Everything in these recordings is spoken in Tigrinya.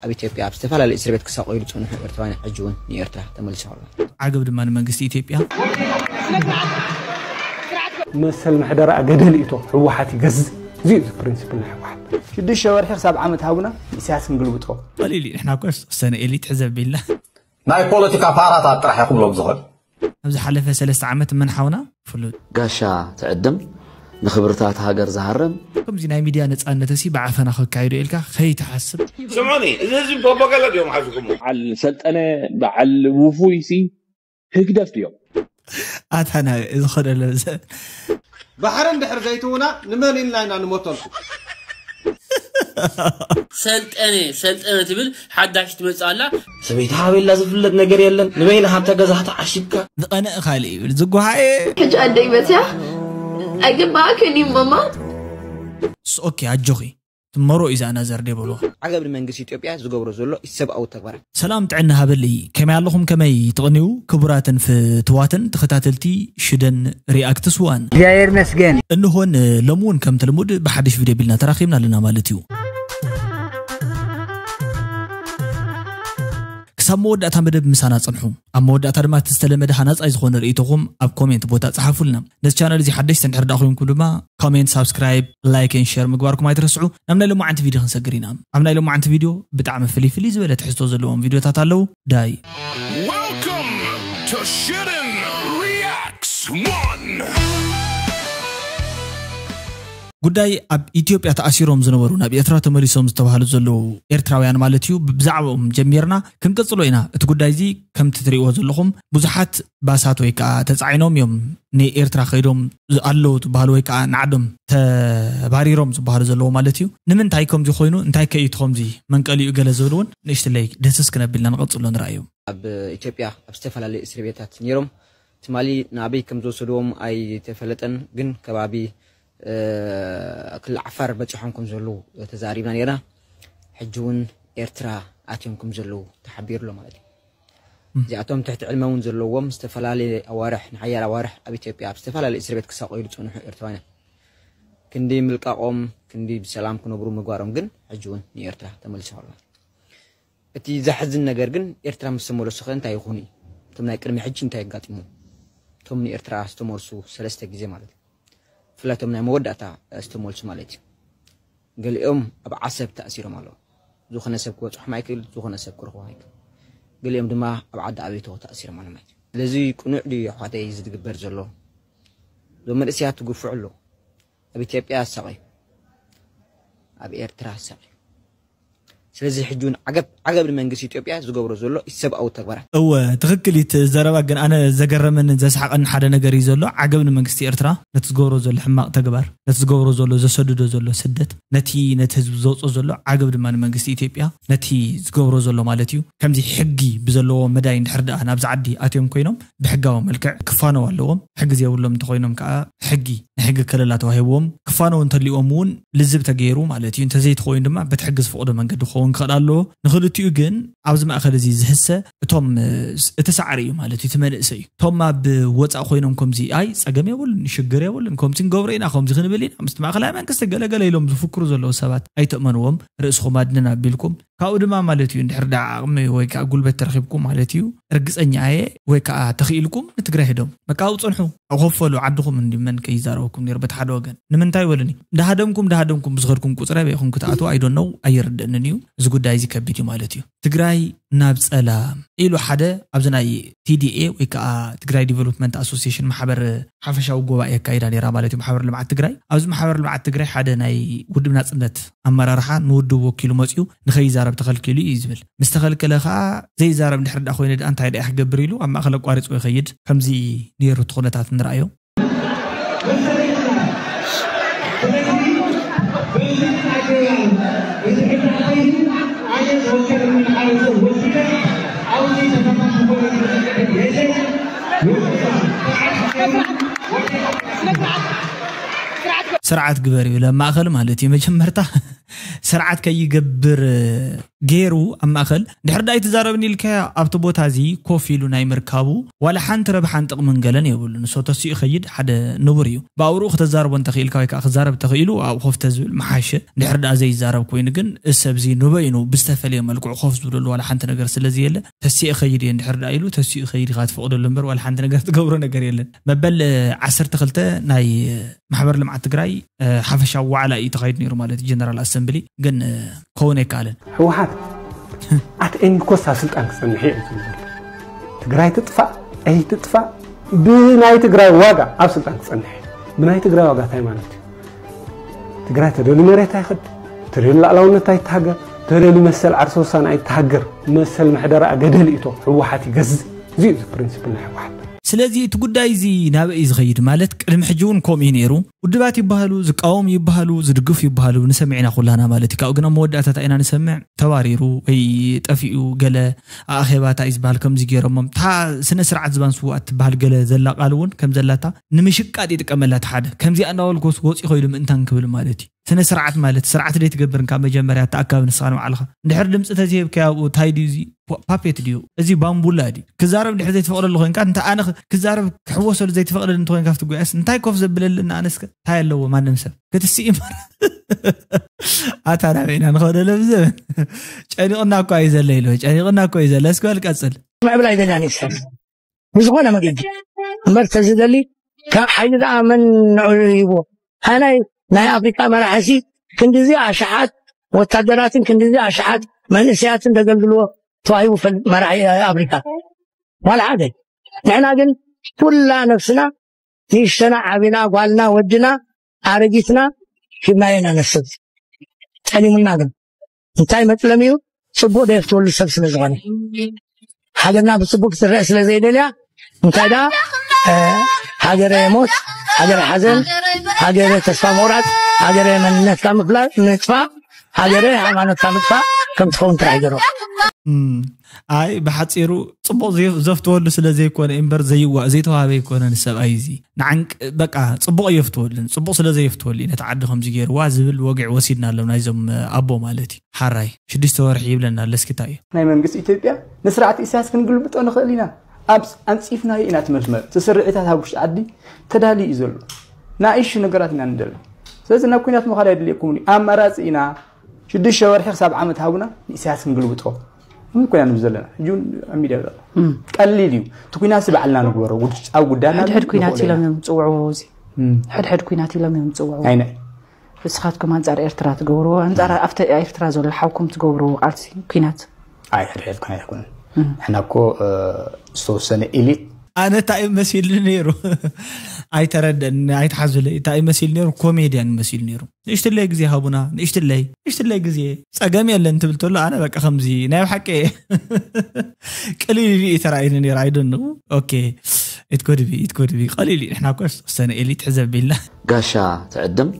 ኣብ ኢትዮጵያ ኣብ ዝተፈላለዩ እስር ቤት ክሳቆዩ ዝፀንሑ ኤርትራውያን ሕጂ እውን ንኤርትራ ተመልሶም ኣለዉ። ዓገብ ድማ ንመንግስቲ ኢትዮጵያ። መሰል ምሕደራ ገደል እቶ ህወሓት ይገዝእ። እዚ እዩ ፕሪንሲፕል ናይ ህወሓት። ሽዱሽተ ወርሒ ክሳብ ዓመት ሃቡና ኢሳያስ ክንግልብጦ። ቀሊል እዩ። ንሕና እኮ ዝተወሰነ ኤሊት ሕዘብ ኢልና ናይ ፖለቲካ ፓራታት ጥራሕ ይኽብሎም ዝኽእል። ኣብ ዝሓለፈ ሰለስተ ዓመት መን ሓውና ፍሉጥ ጋሻ ትዕድም ንኽብርታት ሃገር ዝሃርም ከምዚ ናይ ሚድያ ነፃነት ሲ ብዓፈና ከካይዶ ኢልካ ከይትሓስብ። ስምዑኒ፣ እዚ ህዝቢ ፖፖገለ ድዮም ሓዝኩሞ? በዓል ሰልጠነ በዓል ውፉይ ሲ ህግደፍ ድዮም? ኣታ ናብ ዝኸደለ ዘ ባሕሪ እንድሕር ዘይትውና ንመን ኢልና ኢና ንሞተልኩም? ሰልጠነ ሰልጠነ ትብል ሓዳሽ ትመጽእ ኣላ። ሰበይቲ ሃበላ ዝፍለጥ ነገር የለን። ንበይንኻ ኣብታ ገዛኻ ተዓሺግካ። ዝቐንእ ካልእ ይብል ዝጓሃየ። ሕጂ ኣደይ መፅያ ኣይግባኣክን እዩ ማማ። ኦኬ ኣጆኺ ትመሮ እዩ ዝኣናዘር ደይ በልዋ። ዓገብ ንመንግስቲ ኢትዮጵያ ዝገብሮ ዘሎ ኢሰብኣዊ ተግባራት። ሰላም ጥዕና ሃበለይ ከመይ ኣለኹም ከመይ ትቕንዩ ክቡራትን ፍትዋትን ተኸታተልቲ ሽደን ሪኣክትስ ዋን እግዚኣብሔር መስገን እንሆን ሎሚ እውን ከምቲ ልሙድ ብሓድሽ ቪድዮ ቢልና ተራኺብና ኣለና ማለት እዩ። ክሳብ መወዳእታ መደብ ምሳና ጽንሑ። ኣብ መወዳእታ ድማ እቲ ዝተለመደ ሃናጻይ ዝኾነ ርእይቶኹም ኣብ ኮሜንት ቦታ ጸሓፉልና። ነዚ ቻነል እዚ ሓደሽቲ እንድሕር ደኣ ኮይንኩም ድማ ኮሜንት፣ ሳብስክራይብ፣ ላይክ ን ሸር ምግባርኩም ኣይትረስዑ። ናብ ናይ ሎማዓንቲ ቪድዮ ክንሰግር ኢና። ኣብ ናይ ሎማዓንቲ ቪድዮ ብጣዕሚ ፍልይ ፍልይ ዝበለ ትሕዝቶ ዘለዎም ቪድዮታት ኣለዉ። ዳይ Welcome to Shooting Reacts One! ጉዳይ ኣብ ኢትዮጵያ ተኣሲሮም ዝነበሩ ናብ ኤርትራ ተመሊሶም ዝተባህሉ ዘለዉ ኤርትራውያን ማለት እዩ ብዛዕባኦም ጀሚርና ክንቅጽሎ ኢና። እቲ ጉዳይ እዚ ከምቲ ትርእይዎ ዘለኹም ብዙሓት ባሳት ወይ ከዓ ተፃዒኖም እዮም ንኤርትራ ከይዶም ኣለዉ ዝበሃሉ ወይ ከዓ ንዓዶም ተባሪሮም ዝበሃሉ ዘለዉ ማለት እዩ። ንምንታይ ከምዚ ኮይኑ እንታይ ከይቱ ከምዚ መንቀሊኡ ገለ ዝብል እውን ንእሽትለይ ደስስ ክነቢልና ንቐፅሎ ንረኣዮም። ኣብ ኢትዮጵያ ኣብ ዝተፈላለዩ እስር ቤታት ነይሮም ትማሊ ናበይ ከም ዝወሰድዎም ኣይተፈለጠን ግን ከባቢ ክልል ዓፋር በፂሖም ከም ዘለዉ ተዛሪብና ነይርና። ሕጂ እውን ኤርትራ ኣትዮም ከም ዘለዉ ተሓቢሩ ኣሎ ማለት እዩ። እዚኣቶም ትሕቲ ዕድመ እውን ዘለዎም ዝተፈላለየ ኣዋርሕ ንሓያል ኣዋርሕ ኣብ ኢትዮጵያ ኣብ ዝተፈላለየ እስር ቤት ክሳቆዩ ዝፀንሑ ኤርትራውያን እዮም። ክንዲ ምልቃቆም ክንዲ ብሰላም ክነብሩ ምግባሮም ግን ሕጂ እውን ንኤርትራ ተመልሶም ኣለዉ። እቲ ዘሕዝን ነገር ግን ኤርትራ ምስ ተመለሱ ከ እንታይ ይኾኑ እዩ? እቶም ናይ ቅድሚ ሕጂ እንታይ ኣጋጢሞም? እቶም ንኤርትራ ዝተመልሱ ሰለስተ ግዜ ማለት እዩ። ብፍላይ እቶም ናይ መወዳእታ ዝተመልሱ ማለት እዩ። ገሊኦም ኣብ ዓሰብ ተኣሲሮም ኣለዉ። ዝኾነ ሰብ ክበጽሖም ኣይክእል፣ ዝኾነ ሰብ ክረኽቦም ኣይክእል። ገሊኦም ድማ ኣብ ዓዲ ኣበይቶ ተኣሲሮም ኣለዉ ማለት እዩ። ስለዚ ቅኑዕ ድዩ ኣሕዋተይ እዚ ዝግበር ዘሎ? እዞም መንእሰያት ትግፍዑ ኣለዉ። ኣብ ኢትዮጵያ ኣሳቐዩ፣ ኣብ ኤርትራ ኣሳቐዩ። ስለዚ ሕጂ እውን ዓገብ ዓገብ ንመንግስቲ ኢትዮጵያ ዝገብሮ ዘሎ ኢሰብኣዊ ተግባራት። እወ ትኽክል እዩ እቲ ዘረባ፣ ግን ኣነ ዘገረመንን ዘስሓቐኒ ሓደ ነገር እዩ ዘሎ። ዓገብ ንመንግስቲ ኤርትራ ነቲ ዝገብሮ ዘሎ ሕማቕ ተግባር፣ ነቲ ዝገብሮ ዘሎ ዘሰድዶ ዘሎ ስደት፣ ነቲ ነቲ ህዝቢ ዘውፅኦ ዘሎ ዓገብ ድማ ንመንግስቲ ኢትዮጵያ ነቲ ዝገብሮ ዘሎ ማለት እዩ። ከምዚ ሕጊ ብዘለዎ መዳይ እንድሕር ደኣ ናብዚ ዓዲ ኣትዮም ኮይኖም ብሕጋዊ መልክዕ ክፋነው ኣለዎም። ሕጊ ዘይብሎም እንተኮይኖም ከዓ ሕጊ ናይ ሕጊ ከለላ ተዋሂብዎም ክፋነው እንተልዎም እውን ልዝብ ተገይሩ ማለት እዩ። እንተዘይተኮይኑ ድማ በቲ ሕጊ ዝፈቕዶ መንገዲ ክኸውን ክኽእል ኣለዎ። ንክልቲኡ ግን ኣብዚ ማእኸል እዚ ዝህሰ እቶም እቲ ሳዕሪ እዩ ማለት እዩ፣ እቲ መንእሰይ እዩ። እቶም ኣብ ወፃእ ኮይኖም ከምዚ ኣይ ፀገም የብሉን ሽግር የብሉን ከምዚ ንገብሮ ኢና ከምዚ ክንብል ኢና ምስቲ ማእኸላይ መንግስቲ ገለገለ ኢሎም ዝፍክሩ ዘለዉ ሰባት ኣይተእመንዎም። ርእስኹም ኣድንን ኣቢልኩም ካብኡ ድማ ማለት እዩ እንድሕር ደኣ ዓቕሚ ወይ ከዓ ጉልበት ተረኺብኩም ማለት እዩ ርግፀኛ እየ ወይ ከዓ ተኽኢልኩም ንትግራይ ሂዶም በቃ ኣብኡ ፅንሑ ኣኸፈሉ ዓድኹም እንዲ መን ከይዛረበኩም ነይሩ በቲ ሓደ ወገን ንምንታይ በሉኒ እንዳሃደምኩም እንዳሃደምኩም ብዝኸድኩም ቁፅሪ ኣበይኹም ክትኣትዉ ኣይዶነው ኣይርደእንን እዩ እዚ ጉዳይ እዚ ከቢድ እዩ ማለት እዩ ትግራይ ናብ ፀላም ኢሉ ሓደ ኣብዚ ናይ ቲዲኤ ወይ ከዓ ትግራይ ዲቨሎፕመንት ኣሶሲሽን ማሕበር ሓፈሻዊ ጉባኤ ኣካይዳ ነይራ ማለት እዩ ማሕበር ልምዓት ትግራይ ኣብዚ ማሕበር ልምዓት ትግራይ ሓደ ናይ ውድብ ናፅነት ኣመራርሓ ንውድብ ወኪሉ መፅዩ ንኸይዛረብ ተኸልኪሉ እዩ ዝብል ምስ ተኸልከለ ከዓ ዘይዛረብ እንድሕር ዳ ኮይነ ዳ እንታይ ዳ ክገብር ኢሉ ኣብ ማእኸል ኣቋሪፅዎ ይኸይድ ከምዚ ነይሩ እቲ ኩነታት ንረኣዮ ስርዓት ግበር ይብል ኣብ ማእኸል ማለት እዩ መጀመርታ ስርዓት ከይገብር ገይሩ ኣብ ማእኸል ድሕር ዳኣ ኣይትዛረብን ኢልካዮ ኣብቲ ቦታ እዚ ኮፍ ኢሉ ናይ ምርካቡ ዋላ ሓንቲ ረብሓን ጥቕምን ገለን የብሉን። ንሶ ተሲኡ ይኸይድ ሓደ ንቡር እዩ። ብኣውርኡ ክተዛርቦ እንተኽኢልካ ወይ ከዓ ክዛረብ ተኽኢሉ ኣብ ኮፍ ተዝብል መሓሸ። ድሕር ዳኣ ዘይዛረብ ኮይኑ ግን እሰብዚ ንበይኑ ብዝተፈለየ መልክዑ ኮፍ ዝብለሉ ዋላ ሓንቲ ነገር ስለዚ የለ ተሲኡ ይኸይድ እየ ድሕር ዳኣ ኢሉ ተሲኡ ይኸይድ ኢኻ ትፈቕደሉ እምበር ዋላ ሓንቲ ነገር ትገብሮ ነገር የለን። መበል ዓሰርተ ክልተ ናይ ማሕበር ልምዓት ትግራይ ሓፈሻዊ ዋዕላ እዩ ተኻይዱ ነይሩ ማለት ጀነራል ኣሰምብሊ ግን ክኸውን ኣይከኣለን። ህወሓት ኣት ኤኒ ኮስት ኣብ ስልጣን ክፀንሕ እዩ ዝብል ትግራይ ትጥፋእ ኣይትጥፋእ ብናይ ትግራይ ዋጋ ኣብ ስልጣን ክፀንሕ እዩ። ብናይ ትግራይ ዋጋ እንታይ ማለት እዩ? ትግራይ ተደልዩ መሬት ኣይኸድ፣ ተደልዩ ላዕላውነት ኣይተሃገር፣ ተደልዩ መሰል ዓርሰ ውሳነ ኣይተሃገር፣ መሰል ምሕደራ ገደል እቶ ህወሓት ይገዝእ። እዚ እዩ ፕሪንሲፕል ናይ ህወሓት። ስለዚ እቲ ጉዳይ እዚ ናበይ እዩ ዝኸይድ ማለት ቅድሚ ሕጂ እውን ከምኡ እዩ ነይሩ። ውድባት ይበሃሉ፣ ዝቃወሙ ይበሃሉ፣ ዝድግፉ ይበሃሉ ንሰሚዕና ኩላና ማለት እዩ። ካብኡ ግን ኣብ መወዳእታ እንታይ ኢና ንሰምዕ? ተባሪሩ ወይ ጠፊኡ ገለ ኣኼባታ እዩ ዝበሃል ከምዚ ገይሮሞም። እታ ስነ ስርዓት ዝባን ስውኣት ትበሃል ገለ ዘላ ቃል እውን ከም ዘላታ ንምሽቃጥ ይጥቀመላ እቲ ሓደ። ከምዚኣ እንዳበልኩስ ወፂ ኮይሉ ምእንታን ክብል ማለት እዩ። ስነ ስርዓት ማለት ስርዓት ደይ ትገብርን ካብ መጀመርያ ተኣካብ ንስኻ ንባዕልኻ እንድሕር ድምፂ ተዝሂብካዮ ኣብኡ ታይ ድዩ እዚ ፓፔት ድዩ እዚ ባምቡላ ድዩ ክዛረብ ድሕር ዘይትፈቅደሉ ኮይንካ እንተ ኣነ ክዛረብ ክሕወሰሉ ዘይትፈቅደሉ እንተኮይንካ ፍቲ ጉያስ እንታይ ኮፍ ዘብለልና ኣነስከ እንታይ ኣለዎ ማንም ሰብ ክትስኢ እምበር ኣታ ናበይና ንኸደለ ብዘበን ጨኒቕና እኳ እዩ ዘለ ኢለ ጨኒቕና እኳ እዩ ዘለ እስኪ በል ቀፅል ምዕብላይ ደጋኒ ሰብ ብዝኾነ መገዲ እምበር ተዝደሊ ካብ ሓይሊ ደኣ መን ንዕኡ ይህቦ ኣናይ ናይ ኣፍሪካ መራሕሲ ክንድዚ ኣሽሓት ወታደራትን ክንድዚ ኣሽሓት መንእሰያትን ዘገልግልዎ ተዋሂቡ ፈልጥ መራሒ ኣፍሪካ ዋላ ሓደ ንሕና ግን ኩላ ነብስና ንእሽተና ዓቢና ጓልና ወድና ኣረጊትና ሂብናዮ ኢና ነስብ ጠሊሙና ግን እንታይ መጥለሚኡ ጽቡቕ ደየፍትወሉ ሰብ ስለ ዝኾነ ሃገርና ብጽቡቅ ክትረአ ስለ ዘይደልያ እንታይ ደኣ ሃገረ ሞት ሃገረ ሓዘን ሃገረ ተስፋ ምቑራጽ ሃገረ መንነትካ ምፍላጥ ምጥፋእ ሃገረ ሃይማኖትካ ምጥፋእ ከም ትኸውን ጥራሕ ይገርም ኣይ ብሓፂሩ ፅቡቕ ዘፍትወሉ ስለ ዘይኮነ እምበር ዘይዋ ዘይተዋሃበ ይኮነ ንሰብኣይ እዚ ንዓንቅ በቃ ፅቡቕ የፍትወልን ፅቡቕ ስለ ዘየፍትወሉ እዩ ነቲ ዓዲ ከምዚ ገይርዋ ዝብል ወግዒ ወሲድና ኣለዉ ናይዞም ኣቦ ማለት እዩ ሓራይ ሽዱሽተ ወርሒ ይብለና ኣለስኪታ እዩ ናይ መንግስቲ ኢትዮጵያ ንስርዓት ኢሳያስ ክንግልብጦ ንኽእል ኢና ኣብ ኣንፂፍናዮ ኢና እቲ መስመር እቲ ስርዒታት ኣብ ውሽጢ ዓዲ ተዳልዩ እዩ ዘሎ ንኣይሹ ነገራት ኢና ንደሊ ስለዚ ናብ ኩናት ምኻድ ኣይድልየኩምን እዩ ኣማራፂ ኢና ሽዱሽተ ወርሒ ክሳብ ዓመት ሃቡና ንኢሳያስ ክንግልብጦ ምን ኮይና ንብ ዘለና ሕጂ እውን ኣብ ሚድያ ዘሎ ቀሊል እዩ እቲ ኩናት ሲ ባዕልና ንግበሮ ኣብ ጉዳና ሕድሕድ ኩናት ኢሎም እዮም ዝፅውዕዎ እዚ ሕድሕድ ኩናት ኢሎም እዮም ዝፅውዕዎ ኣይነ ንስኻትኩም ኣንፃር ኤርትራ ትገብርዎ ኣንፃር ኣብተ ኤርትራ ዘሎ ሓውኩም ትገብርዎ ቃልሲ ኩናት ኣይ ሕድሕድ ኩናት ኣይኮነን ንሕና እኮ ዝተወሰነ ኢሊት ኣነ እንታይ መሲልኒ ነይሩ ኣይተረደኒ ኣይትሓዙለይ እንታይ መሲል ነይሩ ኮሜድያን መሲል ነይሩ ንእሽትለይ ግዜ ሃቡና ንእሽትለይ ንእሽትለይ ግዜ ጸገም የለን ትብል ተሎ ኣነ በቃ ከምዚ ናይ ብሓቂ ቅልል ኢሉ እዩ ተራእዩኒ ነይሩ ኣይደንቁ ኦኬ ኢትኮድቢ ኢትኮድቢ ቀሊል እዩ ንሕና ኮ ዝተወሰነ ኤሊት ሕዘብ ኢልና ጋሻ ትዕድም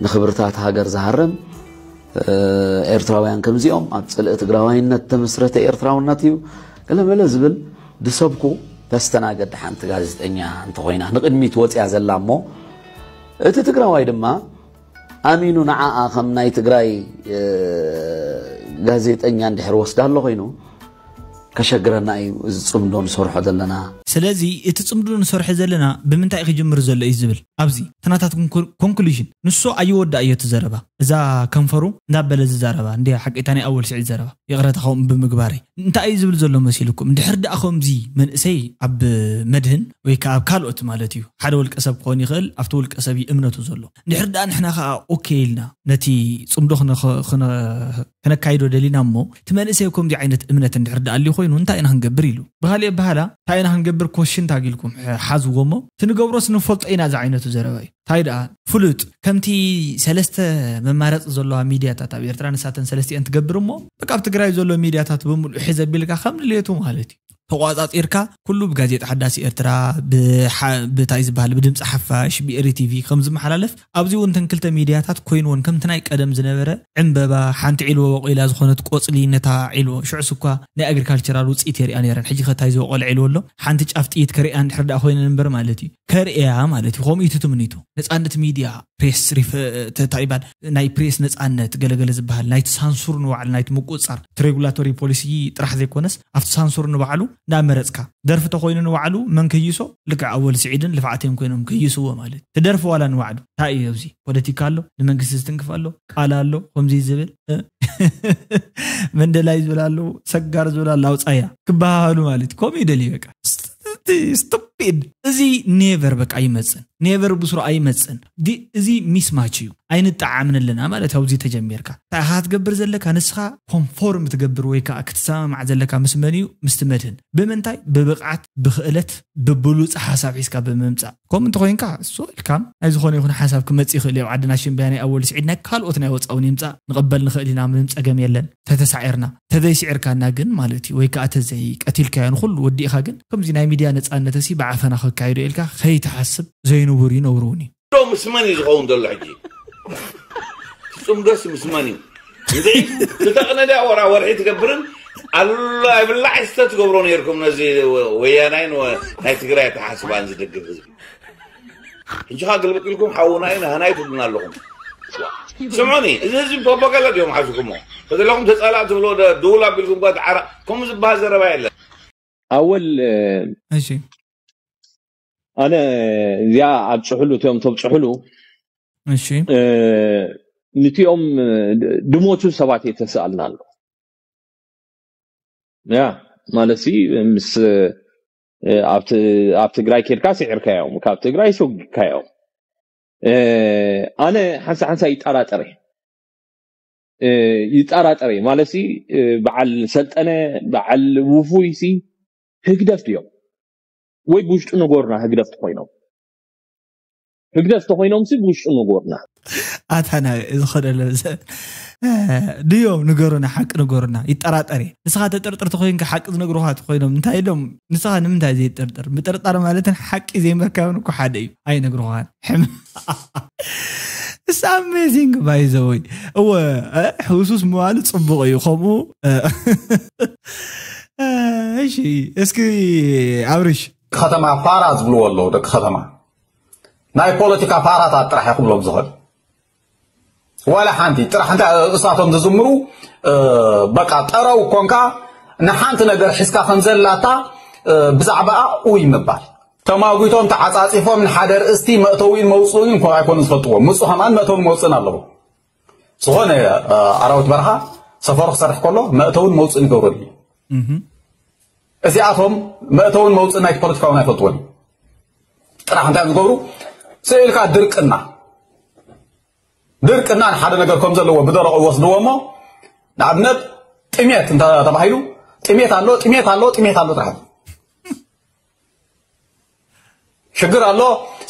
ንኽብርታት ሃገር ዝሃርም ኤርትራውያን ከምዚኦም ኣብ ጽልኢ ትግራዋይነት ተመስረተ ኤርትራውነት እዩ ገለመለ ዝብል ዝሰብኩ ተስተናገድ ሓንቲ ጋዜጠኛ እንተኾይና ንቕድሚት ወፅያ ዘላ እሞ እቲ ትግራዋይ ድማ ኣሚኑ ንዓኣ ከም ናይ ትግራይ ጋዜጠኛ እንድሕር ወስዳ ኣሎ ኮይኑ ከሸግረና እዩ እዚ ፅምዶ ንሰርሖ ዘለና ስለዚ እቲ ፅምዶ ንሰርሖ ዘለና ብምንታይ ክጅምር ዘሎ እዩ ዝብል ኣብዚ ተናታትኩም ኮንክሉዥን ንሱ ኣይወዳእ እዮ እቲ ዘረባ እዛ ከንፈሩ እንዳበለ ዝዛረባ እንዲ ሓቂታ ናይ ኣወል ስዒድ ዘረባ ይቕረታ ከምኡ ብምግባረይ እንታይ እዩ ዝብል ዘሎ መሲልኩም እንድሕር ደኣ ከምዚ መንእሰይ ኣብ መድህን ወይ ከዓ ኣብ ካልኦት ማለት እዩ ሓደ ወልቀ ሰብ ክኾን ይኽእል ኣብቲ ውልቀ ሰብ እዩ እምነቱ ዘሎ እንድሕር ደኣ ንሕና ከዓ ኦኬ ኢልና ነቲ ፅምዶ ክነካይዶ ደሊና እሞ እቲ መንእሰይ ከምዚ ዓይነት እምነት እንድሕር ደኣ ኣልዩ ኮይኑ እንታይ ኢና ክንገብር ኢሉ ብካሊእ ኣበሃላ እንታይ ኢና ክንገብር ኮሽን ታጊልኩም ሓዝዎ እሞ እቲ ንገብሮስ ንፈልጦ ኢና እዚ ዓይነቱ ዘረባ እዩ እንታይ ደኣ ፍሉጥ ከምቲ ሰለስተ መማረፂ ዘለዋ ሚድያታት ኣብ ኤርትራ ንሳተን ሰለስቲአን ትገብር እሞ በቃ ኣብ ትግራይ ዘሎ ሚድያታት ብምሉእ ሕዘ ቢልካ ከም ድልየቱ ማለት እዩ ተቋጻጺርካ ኩሉ ብጋዜጣ ሓዳስ ኤርትራ፣ ብሓ- ብታይ ዝበሃል፣ ብድምፂ ሓፋሽ፣ ብኤሪ ቲቪ ከም ዝመሓላለፍ፣ ኣብዚ እውን እተን ክልተ ሚድያታት ኮይንዎን ከምቲ ናይ ቀደም ዝነበረ ዕምበባ፣ ሓንቲ ዒልዎ በቂላ ዝኾነት ቆፅሊ፣ ነታ ዒልዎ ሽዑስ እኳ ናይ ኣግሪካልቸራል ውፅኢት የሪኣ ነይረን። ሕጂ ከታይ ዝበቆለ ዒልዎ ኣሎ፣ ሓንቲ ጫፍ ጥይት ከርእያ እንድሕር ደኣ ኮይነን እምበር ማለት እዩ። ከርእያ ማለት እዩ። ከምኡ እዩ እቲ ትምኒቱ። ነፃነት ሚድያ፣ ፕሬስ ሪፈ- ተ- እንታይ ይባል፣ ናይ ፕሬስ ነፃነት ገለገለ ዝበሃል፣ ናይቲ ሳንሱር ንባዕሉ፣ ናይቲ ምቁፅፃር፣ እቲ ሬጉላቶሪ ፖሊሲ ጥራሕ ዘይኮነስ ኣብቲ ሳንሱር ንባዕሉ እንዳመረፅካ፣ ደርፊ ተኮይኑ ንባዕሉ መን ከይሶ፣ ልክዕ ኣወል ስዒድን ልፍዓተይን ኮይኖም ከይስዎ ማለት እዩ። እቲ ደርፊ ዋላ ንባዕሉ እንታይ እዩ? ኣብዚ ፖለቲካ ኣሎ፣ ንመንግስቲ ዝትንክፍ ኣሎ፣ ቃል ኣሎ ከምዚ ዝብል እ? መንደላይ ዝብል ኣለዉ፣ ሰጋር ዝብል ኣሎ፣ ኣውፃያ ክበሃሃሉ ማለት እዩ። ከምኡ ይደልዩ በቃ። ስቱፒድ። እዚ ኔቨር በቃ ኣይመፅን። ኔቨር ብስሩ ኣይመፅን። ዲ- እዚ ሚስማች እዩ። ኣይንጠዓምን ኣለና ማለት ኣብዚ ተጀሚርካ። እንታይ ኢኻ ትገብር ዘለካ? ንስኻ ኮንፎርም ትገብር ወይ ከዓ ክትሰማማዕ ዘለካ ምስ መን እዩ? ምስቲ መድህን። ብምንታይ? ብብቕዓት፣ ብክእለት፣ ብብሉፅ ሓሳብ ሒዝካ ብምምፃእ። ከምኡ እንተኮይንካ እሱ ዌልካም። ናይ ዝኾነ ይኹን ሓሳብ ክመፅእ ይኽእል እዩ። ኣብ ዓድና ሽምብያ ናይ ኣወል ስዒድ ናይ ካልኦት ናይ ወፃ እውን ይምፃእ፣ ንቐበል ንኽእል ኢና፣ ምንም ፀገም የለን። ተተሳዒርና፣ ተዘይስዒርካና ግን ማለት እዩ፣ ወይ ከዓ ተዘይ ቀቲልካዮ ንኹሉ ወዲእኻ ግን ከምዚ ናይ ሚድያ ነፃነት ሲ ብዓፈና ከካይዶ ኢልካ ከይትሓስብ ዘይንቡር እዩ፣ ነውሪ እውን እዩ። ዶ ምስ መን እዩ ዝኸውን ዘሎ ሕጂ? ጽምዶስ ምስ መን እዩ? እንድዒ ክልተ ቅነ ድያ ወራ ወርሒ ትገብርን ኣሉላ ይብላዕ ስተ ትገብሮ ነይርኩም ነዚ ወያናይን ወ- ናይ ትግራይ ኣተሓስባን ዝድግፍ ህዝቢ። ሕጂ ኻ ግልብጥ ኢልኩም ሓውና እዩ ናህና እዩ ትብሉና ኣለኹም። ስምዑኒ፣ እዚ ህዝቢ ፕሮፓጋንዳ ድዮም ሓዝኩሞ? ተዘለኹም ተጻላእ ትብሎ ደ- ድውል ኣቢልኩም ጓት ዓራ ከምኡ ዝበሃል ዘረባ የለን። ኣወል እሺ ኣነ እዚኣ ኣብፅሕሉ እቲኦም ተብፅሕሉ እሺ እ፣ ንቲኦም እ፣ ድሞቱ ሰባት የተስኣልና ኣሎ ያ ማለት ሲ ምስ እ፣ ኣብ ት- ኣብ ትግራይ ኬድካ ስዒርካዮም ካብ ትግራይ ሰጉግካዮም እ፣ ኣነ ሓንሳ ሓንሳ ይጠራጠረ እ፣ ይጠራጠረ ማለት ሲ እ፣ በዓል ሰልጠነ በዓል ውፉይ ሲ ህግደፍ ድዮም ወይ ብውሽጡ ነገሩና ህግደፍ ተኮይኖም ህግደፍ ተኮይኖም ሲ ብውሽጡ ነገሩና ኣታና ዝኸደለ ድዮም ንገሩና ሓቂ ንገሩና ይጠራጠር እየ ንስኻ ተጠርጥር ተኮይንካ ሓቂ ዝነግሩኻ ተኮይኖም እንታይ ኢሎም ንስኻ ንምንታይ ዘይጠርጥር ምጥርጣር ማለትን ሓቂ ዘይምርካብን እኮ ሓደ እዩ ኣይነግሩኻን ሕም It's amazing by the way እወ ሕውሱስ ምባሉ ፅቡቅ እዩ ከምኡ እሺ እስኪ ኣብርሽ ከተማ ፋራ ዝብልዎ ኣለዉ ደቂ ከተማ ናይ ፖለቲካ ፋራታት ጥራሕ ክብሎም ዝኽእል ዋላ ሓንቲ ጥራሕ እንታይ እሳቶም ዝዝምሩ በቃ ጠረው ኮንካ ንሓንቲ ነገር ሒዝካ ከም ዘላታ ብዛዕባኣ ኡይ ምባል ተማጒቶም ተዓፃፂፎም ንሓደ ርእስቲ መእተዊን መውፅኡን እኮ ኣይኮኑ ዝፈልጥዎ ምፁ ከማን መእተውን መውፅእን ኣለዎ ዝኾነ ኣራዊት በረኻ ሰፈሩ ክሰርሕ ከሎ መእተውን መውፅእን ይገብረሉ እዩ እዚኣቶም መእተውን መውፅእን ናይቲ ፖለቲካውን ኣይፈልጥዎን ጥራሕ እንታይ ዝገብሩ ስእልካ ድርቅና ድርቅና ንሓደ ነገር ከም ዘለዎ ብደረቑ ይወስድዎ እሞ ንኣብነት ጥሜት እንተተባሂሉ ጥሜት ኣሎ ጥሜት ኣሎ ጥሜት ኣሎ ጥራሕ ሽግር ኣሎ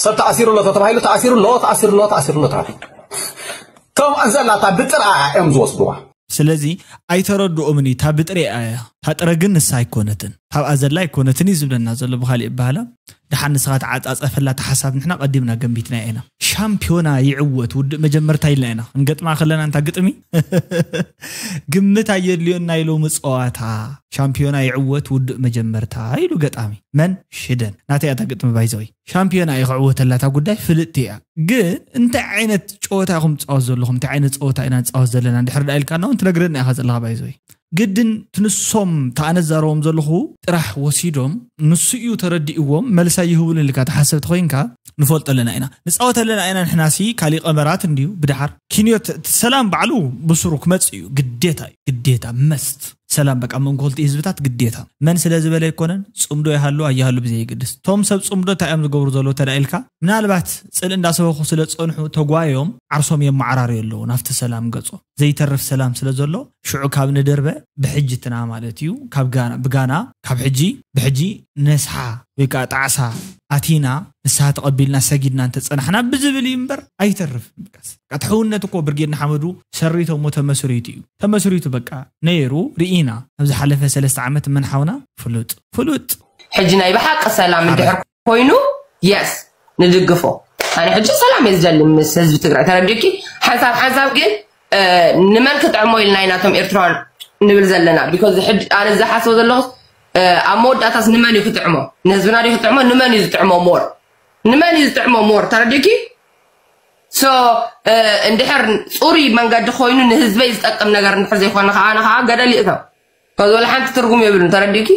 ሰብ ተኣሲሩ ኣሎ ተተባሂሉ ተኣሲሩ ኣሎ ተኣሲሩ ኣሎ ተኣሲሩ ኣሎ ጥራሕ ከም ዘላታ ብጥርኣ እዮም ዝወስድዋ ስለዚ ኣይተረድኦምን እዩ። እታ ብጥሬኣ እያ። እታ ጥረ ግን ንሳ ኣይኮነትን። ካብኣ ዘላ ኣይኮነትን እዩ ዝብለና ዘሎ ብኻሊእ ኣበሃህላ። ደሓን ንስኻ ተዓጻጸፈላ እታ ሓሳብ ንሕና ቀዲምና ገንቢትናያ ኢና። ሻምፒዮና ይዕወት ውድእ መጀመርታ ኢልና ኢና ክንገጥማ ከለና እንታ ግጥሚ ግምት ኣየድልዮን ናይ ሎሚ ጸዋታ። ሻምፒዮና ይዕወት ውድእ መጀመርታ ኢሉ ገጣሚ። መን ሽደን ናተይ ኣታ ግጥሚ ባይዘወይ ሻምፒዮና እዩ ክዕወተላ እታ ጉዳይ ፍልጥቲ እያ። ግን እንታይ ዓይነት ጨወታ ኢኹም ትፃወት ዘለኹም እንታይ ዓይነት ፀወታ ኢና ንፃወት ዘለና እንድሕር ዳ ኢልካና እውን ትነግረና ኢኻ ዘለኻ ባይዘወይ ግድን ትንሶም ተኣነዛረቦም ዘለኹ ጥራሕ ወሲዶም ንሱ እዩ ተረዲእዎም መልሳ ይህቡን ኢልካ ተሓሰብ ተኮይንካ ንፈልጦ ኣለና ኢና ንፃወት ኣለና ኢና ንሕናሲ ካሊእ ቀመራት እንድዩ ብድሓር ኪንዮ ሰላም ባዕሉ ብስሩ ክመፅ እዩ ግዴታ እዩ ግዴታ መስት ሰላም በቃ መንጎ ክልቲኡ ህዝብታት ግዴታ መን ስለ ዝበለ ኣይኮነን ጽምዶ ይሃሉ ኣይሃሉ ብዘየገድስ ቶም ሰብ ጽምዶ እንታይ እዮም ዝገብሩ ዘለዉ ተዳ ኢልካ ምናልባት ጽልኢ እንዳሰበኹ ስለ ዝጸንሑ ተጓዮም ዓርሶም የመዓራርዩ ኣለዉ ናብቲ ሰላም ገጾም ዘይተርፍ ሰላም ስለ ዘሎ ሽዑ ካብ ንደርበ ብሕጅትና ማለት እዩ ካብ ጋና ብጋና ካብ ሕጂ ብሕጂ ነስሓ ወይ ከዓ ጣዕሳ ኣቲና ንስሓ ተቐቢልና ሰጊድና እንተፀናሕና ብዝብል እዩ እምበር ኣይተርፍን። በቃ እቲ ሕውነት እኮ ብርጌድ ንሓመዱ ሰሪቶሞ ተመስሪቱ እዩ ተመስሪቱ በቃ ነይሩ ርኢና። ኣብ ዝሓለፈ ሰለስተ ዓመት መን ሓውና ፍሉጥ ፍሉጥ ሕጂ ናይ ብሓቂ ሰላም እንድሕር ኮይኑ የስ ንድግፎ። ኣነ ሕጂ ሰላም እየ ዝደሊ ምስ ህዝቢ ትግራይ ተረዲእኪ። ሓንሳብ ሓንሳብ ግን ንመን ክጥዕሞ ኢልና ኢና እቶም ኤርትራውያን ንብል ዘለና። ቢኮዝ ኣነ ዝሓስቦ ዘለኹ ኣብ መወዳእታስ ንመን እዩ ክጥዕሞ? ንህዝብና ድዩ ክጥዕሞ? ንመን እዩ ዝጥዕሞ ሞር? ንመን እዩ ዝጥዕሞ ሞር? ተረዲእኪ? ሶ እንድሕር ፅሩይ መንገዲ ኮይኑ ንህዝበይ ዝጠቅም ነገር እንድሕር ዘይኮነ ከዓ ኣነ ከዓ ገደል ይእተው። ከዚ ወላ ሓንቲ ትርጉም የብሉን። ተረዲእኪ?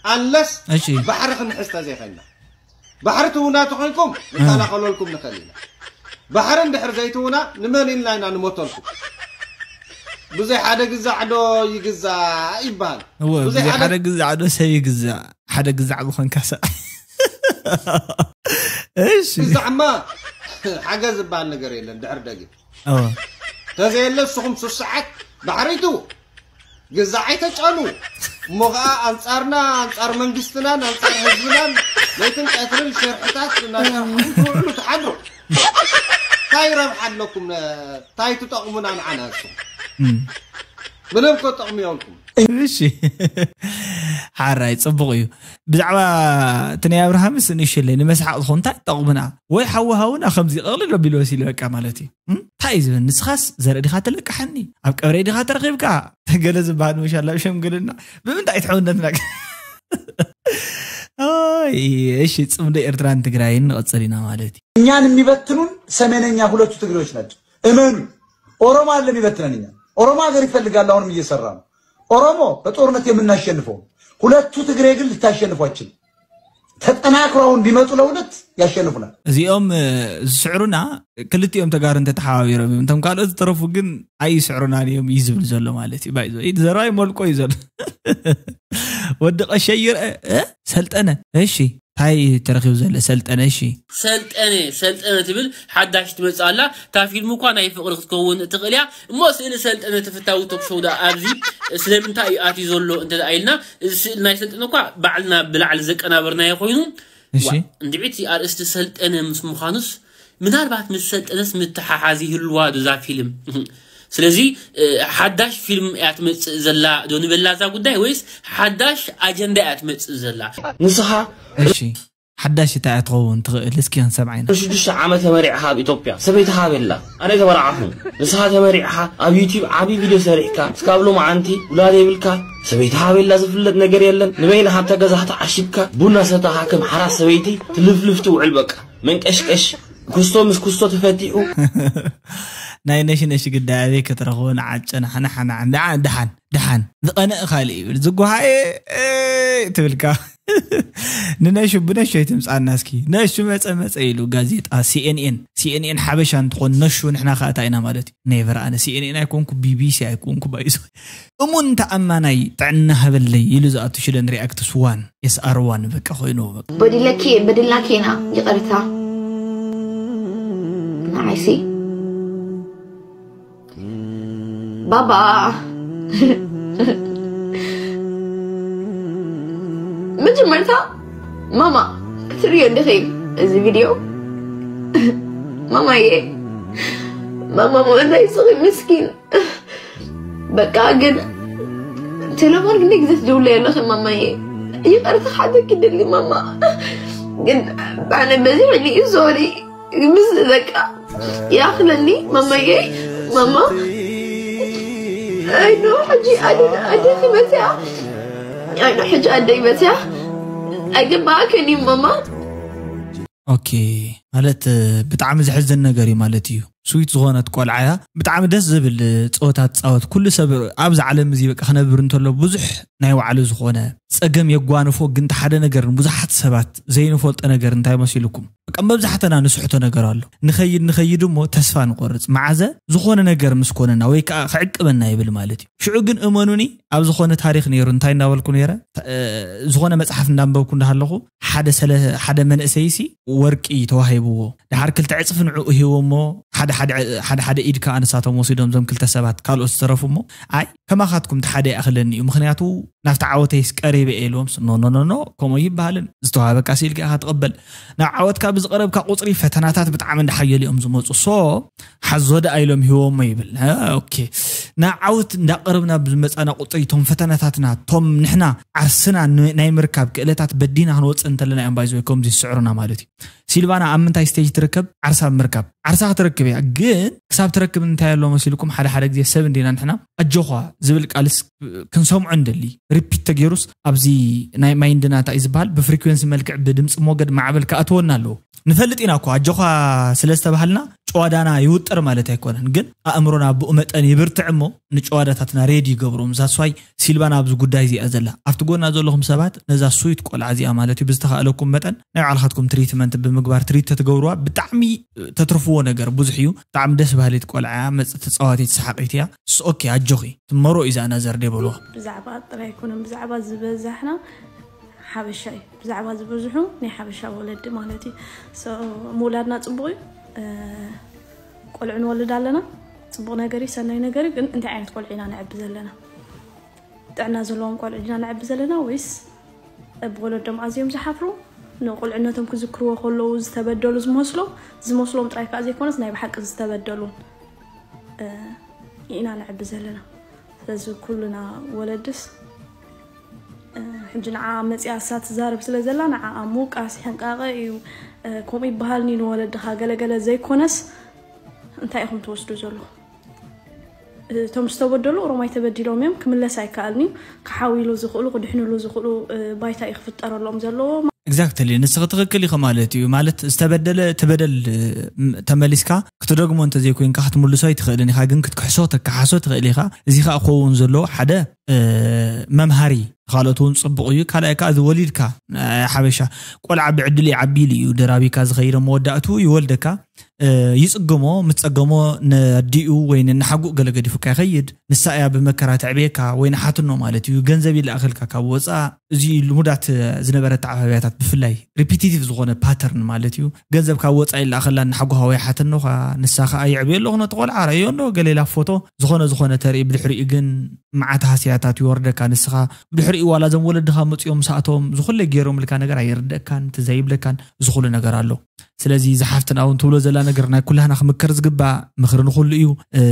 ኣንለስ እሺ። ባሕሪ ክንሕዝ ተዘይኸይና ባሕሪ ትውና ተኾይንኩም ንከላኸለልኩም ንኽእል ኢና። ባሕሪ እንድሕር ዘይትውና ንመን ኢልና ኢና ንሞተልኩም? ብዙይ ሓደ ግዛዕ ዶ ይግዛእ ይበሃል። እወ፣ ብዙይ ብዙይ ሓደ ሓደ ግዛዕ ዶ ሰብ ይግዛእ? ሓደ ግዛዕ ብኾንካ ሰ-፣ እሺ። ግዛዕማ ሓገዝ ዝበሃል ነገር የለን ድሕር ደጊም። እወ። ተዘየለ ንስኹም ሱስ ሰዓት ባሕሪ ትው ግዛዕ ኣይተጫኑ እሞ ኸዓ ኣንፃርና ኣንፃር መንግስትናን ኣንፃር ህዝብናን ለይትን ቀትርን ሸርሕታት እናሰርሕኩም ትውዕሉ ትሓድሩ። እንታይ ረብሓ ኣለኩም? እንታይ ትጠቕሙና ንዓና ንስኹም? ምንም እኮ ጠቕሚ የብልኩም። እሺ ሓራይ ፅቡቕ እዩ። ብዛዕባ እቲ ናይ ኣብርሃምስ ንእሽለይ ንመስሓቕ ዝኾን እንታይ ጠቕሙና ወይ ሓዊ ሃውና ከምዚ ቀቕልል ኣቢሉ ወሲሉ በቃ ማለት እዩ። እንታይ እዩ ዝብል ንስኻስ ዘርኢ ዲኻ ተለቅሓኒ ኣብ ቀብረይ ዲኻ ተረኺብካ ገለ ዝበሃል ምሻላ ኣብ ሸምግልና ብምንታይ ትሕውነትና? እሺ ፅምዶ ኤርትራን ትግራይን ንቐፅል ኢና ማለት እዩ። እኛን የሚበትኑን ሰሜነኛ ሁለቱ ትግሬዎች ናቸው። እመኑ። ኦሮሞ አለ የሚበትነን እኛ። ኦሮሞ ሀገር ይፈልጋል፣ አሁንም እየሰራ ነው። ኦሮሞ በጦርነት የምናሸንፈው። ሁለቱ ትግሬ ግን ልታሸንፏችን። ተጠናክሮ አሁን ቢመጡ ለሁለት ያሸንፉናል። እዚኦም ዝስዕሩና ክልቲኦም ተጋሩ እንተተሓባቢሮም እዮም። እቶም ካልኦት ዝተረፉ ግን ኣይስዕሩናን እዮም እዩ ዝብል ዘሎ ማለት እዩ። ባይ ዘይ ዘራይ ሞልቆ እዩ ዘሎ። ወዲ ቀሸይር ሰልጠነ እሺ ታይ ተረኺቡ ዘሎ ሰልጠነ እሺ። ሰልጠነ ሰልጠነ ትብል ሓዳሽ ትመፅእ ኣላ። እታ ፊልም እኳ ናይ ፍቕሪ ክትከውን ትኽእል እያ እሞ ስእሊ ሰልጠነ ተፈታዊ ቶክሾው ዳ ኣብዚ ስለምንታይ እዩ ኣትዩ ዘሎ እንተ ደኣ ኢልና እዚ ስእሊ ናይ ሰልጠነ እኳ ባዕልና ብላዕሊ ዘቀናበርናዮ ኮይኑ እሺ። ዋ፣ እንድዒቲ ኣርእስቲ ሰልጠነ ምስ ምዃኑስ ምናልባት ምስ ሰልጠነስ ምትሓሓዝ ይህልዋ ዶ እዛ ፊልም? ስለዚ ሓዳሽ ፊልም እያ ትመፅእ ዘላ ዶ ንበላ እዛ ጉዳይ ወይስ ሓዳሽ ኣጀንዳ እያ ትመፅእ ዘላ? ንስኻ እሺ ሓዳሽ እንታይ እያ ትኸውን ትኽእል እስኪ ክንሰምዓ ኢና። ሽዱሽተ ዓመት ተመሪዕኻ ኣብ ኢትዮጵያ ሰበይትኻ ኣበላ ኣነ ተመርዓኹ ንስኻ ተመሪዕኻ ኣብ ዩቲብ ዓብዪ ቪድዮ ሰሪሕካ እስካብ ሎማዓንቲ ውላድ የብልካ ሰበይትኻ ኣበላ ዝፍለጥ ነገር የለን ንበይንኻ ኣብታ ገዛኻ ተዓሽግካ ቡና ሰተኻ ከም ሓራስ ሰበይቲ ትልፍልፍ ትውዕል በቃ መንቀሽቀሽ ኩስቶ ምስ ኩስቶ ተፈቲሑ ናይ ነሽነሽ ግዳይ ኣበይ ክትረኽቦ ንዓጨ ንሓንሓንሓን ደሓን ደሓን ዝቐነእ ካልእ ይብል ዝጓሃኤ ትብልካ ንነሹ ብነሹ ኣይትምፃና እስኪ ነሹ መፀ መፀ ኢሉ ጋዜጣ ሲኤንኤን ሲኤንኤን ሓበሻ እንትኾን ነሹ ንሕና ከኣታ ኢና ማለት እዩ ነይበር ኣነ ሲኤንኤን ኣይኮንኩ ቢቢሲ ኣይኮንኩ ባይዞ እሙን ተኣማናይ ጥዕና ሃበለይ ኢሉ ዝኣቱ ሽደን ሪኣክትስ ዋን ኤስኣር ዋን በቃ ኮይኑ በቃ። በድለኪ በድላኪ ኢና ይቅርታ ንዓይሲ ባባ መጀመርታ ማማ ክትርእዮ እንዲኺ እዚ ቪድዮ ማማየ ማማ መወዳይ ስኺ ምስኪን በቃ ግን ቴሌፎን ክንደይ ግዜ ትድውለይ ኣለኺ ማማየ ይቅርታ ሓተኪ ደሊ ማማ ግን ኣነ በዚሕኒ እዩ ሶሪ ምስ በቃ ይኣኽለኒ ማማየ ማማ ኣይኖ ሕጂ ኣደ ኣደ ክመፅያ ኣይኖ ሕጂ ኣደ ይመፅያ ኣይግባኣክን እዩ ማማ ኦኬ ማለት ብጣዕሚ ዘሕዝን ነገር እዩ ማለት እዩ ስዊት ዝኾነት ቆልዓ እያ ብጣዕሚ ደስ ዝብል ፀወታ ትፃወት ኩሉ ሰብ ኣብዚ ዓለም እዚ በቃ ክነብር እንተሎ ብዙሕ ናይ ባዕሉ ዝኾነ ጸገም የጓንፎ፣ ግን ሓደ ነገር ንብዙሓት ሰባት ዘይንፈልጦ ነገር እንታይ መሲልኩም? በቃ መብዛሕተና ንስሕቶ ነገር ኣሎ። ንኸይድ ንኸይድ እሞ ተስፋ ንቆርጽ። መዓዘ ዝኾነ ነገር ምስ ኮነና ወይ ከዓ ክዕቅበና ይብል ማለት እዩ። ሽዑ ግን እመኑኒ፣ ኣብ ዝኾነ ታሪኽ ነይሩ እንታይ እንዳበልኩ ነይረ፣ ተ- እ፣ ዝኾነ መጽሓፍ እንዳንበብኩ እንዳሃለኹ ሓደ ሰለ ሓደ መንእሰይሲ ወርቂ ተዋሂብዎ፣ ድሓር ክልተ ዕጽፊ ንዕኡ ሂቦሞ፣ ሓደ ሓደ ኢድ ከዓ ንሳቶም ወሲዶም፣ ዞም ክልተ ሰባት ካልኦት ዝተረፉ እሞ፣ ኣይ ከማኻትኩም ሓደ ይኣኽለኒ እዩ፣ ምክንያቱ ናብቲ ዓወተይስ ቀሪበ እየ ኢልዎም። ኖ ኖ ኖ ኖ፣ ከምኡ ይበሃልን፣ ዝተዋሃበካ ስኢልካ ኢኻ ትቕበል። ናብ ዓወትካ ብዝቐረብካ ቁፅሪ ፈተናታት ብጣዕሚ እንዳሓየሉ እዮም ዝመፁ። ሶ ሓዞ ደኣ ኢሎም ሂቦሞ ይብል። ኦኬ፣ ናብ ዓወት እንዳቐረብና ብዝመፃና ቁፅሪ እቶም ፈተናታትና፣ እቶም ንሕና ዓርስና ን- ናይ ምርካብ ክእለታት በዲና ክንወፅእ እንተለና እዮም ባይዘ ከምዚ ዝስዕሩና ማለት እዩ። ሲልቫና ኣብ ምንታይ ስቴጅ ትርከብ? ዓርሳ ኣብ ምርካብ። ዓርሳ ክትረክብ እያ፣ ግን ክሳብ ትረክብ እንታይ ኣሎ መሲልኩም? ሓደ ሓደ ግዜ ሰብ እንዲና ንሕና ኣጆኻ ዝብል ቃልስ ክንሰምዖ እንደሊ፣ ሪፒት ተገይሩስ ኣብዚ ናይ ማይንድና እንታይ እዩ ዝበሃል፣ ብፍሪኩንሲ መልክዕ ብድምፂ ሞገድ ማዕበል ክኣትወና ኣለዎ። ንፈልጥ ኢና እኮ ኣጆኻ ስለ ዝተባሃልና ጨዋዳና ይውጥር ማለት ኣይኮነን፣ ግን ኣእምሮና ብኡ መጠን ይብርትዕ እሞ ንጨዋዳታትና ሬዲ ይገብሮም። ዛስዋይ ሲልቫና ኣብዚ ጉዳይ እዚኣ ዘላ፣ ኣብቲ ጎና ዘለኹም ሰባት ነዛ ስዊት ቆልዓ እዚኣ ማለት እዩ ብዝተኻእለኩም መጠን ናይ ባዕልኻትኩም ትሪትመንት ብምግባር ትሪት ተትገብርዋ ብጣዕሚ ተትርፍዎ ነገር ብዙሕ እዩ። ብጣዕሚ ደስ ባህሊት ቆልዓ እያ፣ መፅ ተፃዋቲት ሰሓቂት እያ። ስ ኦኬ ኣጆኺ ትመሮ እዩ ዛና ዘርዴ በልዋ። ብዛዕባ ጥራይ ኣይኮነን፣ ብዛዕባ ዝበዛሕና ሓበሻ እዩ። ብዛዕባ ዝበዝሑ ናይ ሓበሻ ወለዲ ማለት እዩ። So ምውላድና ፅቡቕ እዩ። እ፣ ቆልዑ ንወልድ ኣለና፣ ፅቡቕ ነገር እዩ፣ ሰናይ ነገር እዩ። ግን እንታይ ዓይነት ቆልዑ ኢና ነዕቢ ዘለና? ጥዕና ዘለዎም ቆልዑ ዲና ነዕቢ ዘለና ወይስ ብወለዶም ኣዝዮም ዝሓፍሩ፣ ንቁልዕነቶም ክዝክርዎ ከለዉ ዝተበደሉ ዝመስሎም፣ ዝመስሎም ጥራይ ከዓ ዘይኮነስ ናይ ብሓቂ ዝተበደሉን፣ እ፣ ኢና ነዕቢ ዘለና። ስለዚ ኩልና ወለድስ፣ እ፣ ሕጂ ንዓ መፂኣ እሳ ትዛረብ ስለ ዘላ ንዓኣ ምውቃስ ሕንቃቐ እዩ። እ፣ ከምኡ ይበሃል ንዩ ንወለድኻ ገለገለ ዘይኮነስ እንታይ ኢኹም ትወስዱ ዘለኹም? እቶም ዝተበደሉ ኦሮማይ ተበዲሎም እዮም፣ ክምለስ ኣይከኣልን እዩ። ክሓውይሉ ዝኽእሉ፣ ክድሕንሉ ዝኽእሉ፣ እ፣ ባይታ እዩ ክፍጠረሎም ዘለዎ። ኤግዛክትሊ፣ ንስኺ ትኽክል ኢኺ ማለት እዩ። ማለት ዝተበደለ እቲ በደል፣ እ፣ ም-፣ ተመሊስካ ክትደግሞ እንተዘይኮይንካ ክትምልሶ ኣይትኽእልን ኢኻ፣ ግን ክትክሕሶ ተከሓሶ ትኽእል ኢኻ። እዚ ኸኣ ክኸውን ዘለዎ ሓደ፣ እ፣ መምሃሪ፣ ካልኦት እውን ጽቡቕ እዩ። ካልኣይ ከኣ እዚ ወሊድካ፣ እ፣ ሓበሻ ቆልዓ ብዕድል ይዓቢ ኢሉ እዩ ደራቢካ ዝኸይድ፣ መወዳእቱ ይወልደካ። እ፣ ይጽገሞ፣ ምስ ጸገሞ ነዲኡ ወይ ነናሓጉእ ገለ ገዲፉካ ይኸይድ። ንሳ እያ ብመከራ ተዕብየካ ወይ ንሓትኖ ማለት እዩ። ገንዘብ ይለኣኸልካ ካብ ወጻ። እዚ ልሙዳት ዝነበረ ኣተዓባብያታት ብፍላይ ሪፒቲቲቭ ዝኾነ ፓተርን ማለት እዩ። ገንዘብ ካብ ወጻ ይለኣኸላ እናሓጎኻ ወይ ሓትኖኻ፣ ንሳ ኸኣ የዕብየ ኣለኹ ነቲ ቆልዓ ረእዮ እንዶ ገለ ኢላ ፎቶ ዝኾነ ዝኾነ ተርኢ፣ ብድሕሪኡ ግን መዓት ሃስያታት ይወርደካ። ንስኻ ብድሕሪኡ ዋላ እዞም ወለድኻ መጺኦም ምሳእቶም ዝኹለይ ገይሮምልካ ነገር ኣይርደእካን፣ ትዝ ኣይብለካን፣ ዝኹሉ ነገር ኣሎ። ስለዚ ዝሓፍትና እውን ትብሎ ዘላ ነገር ናይ ኩላህና ክምከር ዝግባእ ምኽሪ ንኹሉ እዩ። እ፣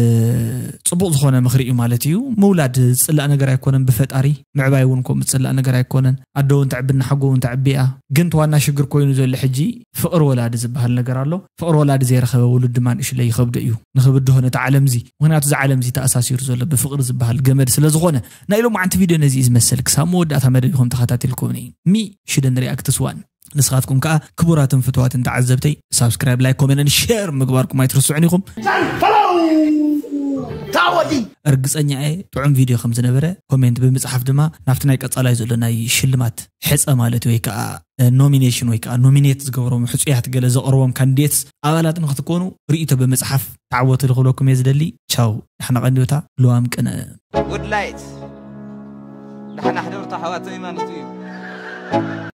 ጽቡቕ ዝኾነ ምኽሪ እዩ ማለት እዩ። ምውላድ ዝጽላእ ነገር ኣይኮነን ብፈጣሪ፣ ምዕባይ እውን ከምኡ ዝጽላእ ነገር ኣይኮነን። ኣዶ እውን ተዕቢ፣ ሓጎ እውን ተዕቢ እያ። ግን እቲ ዋና ሽግር ኮይኑ ዘሎ ሕጂ ፍቕሪ ወላዲ ዝበሃል ነገር ኣሎ። ፍቕሪ ወላዲ ዘይረኸበ ውሉድ ድማ ንእሽለይ ይኸብዶ እዩ ንኽብድሆ ነቲ ዓለም እዚ። ምኽንያቱ እዚ ዓለም እዚ ተኣሳሲሩ ዘሎ ብፍቕሪ ዝበሃል ገመድ ስለ ዝኾነ። ናይ ሎማዓንቲ ቪድዮ ነዚ እዩ ዝመስል። ክሳብ መወዳእታ መደብ ኢኹም ተኸታቲልኩምኒ። ሚ ሽደን ሪኣክትስ ዋን። ንስኻትኩም ከኣ ክቡራትን ፍትዋትን ተዓዘብተይ ሳብስክራይብ፣ ላይክ፣ ኮሜንትን ሼር ምግባርኩም ኣይትርስዑን ኢኹም። እርግጸኛ እየ ጥዑም ቪድዮ ከም ዝነበረ ኮሜንት ብምጽሓፍ ድማ ናብቲ ናይ ቀጻላይ ዘሎ ናይ ሽልማት ሕጸ ማለት ወይ ከኣ ኖሚኔሽን ወይ ከኣ ኖሚኔት ዝገብሮም ሕጹያት ገለ ዘቕርቦም ካንዲዴትስ ኣባላት ንክትኮኑ ርእይቶ ብምጽሓፍ ተዓወቱ ክብለኩም እየ ዝደሊ። ቻው፣ ንሕና ቀንዲውታ ልዋም ቅነ። ጉድ ላይት። ደሓን ኣሕደርቱ ኣሕዋት ዘይማንስቱ እዩ።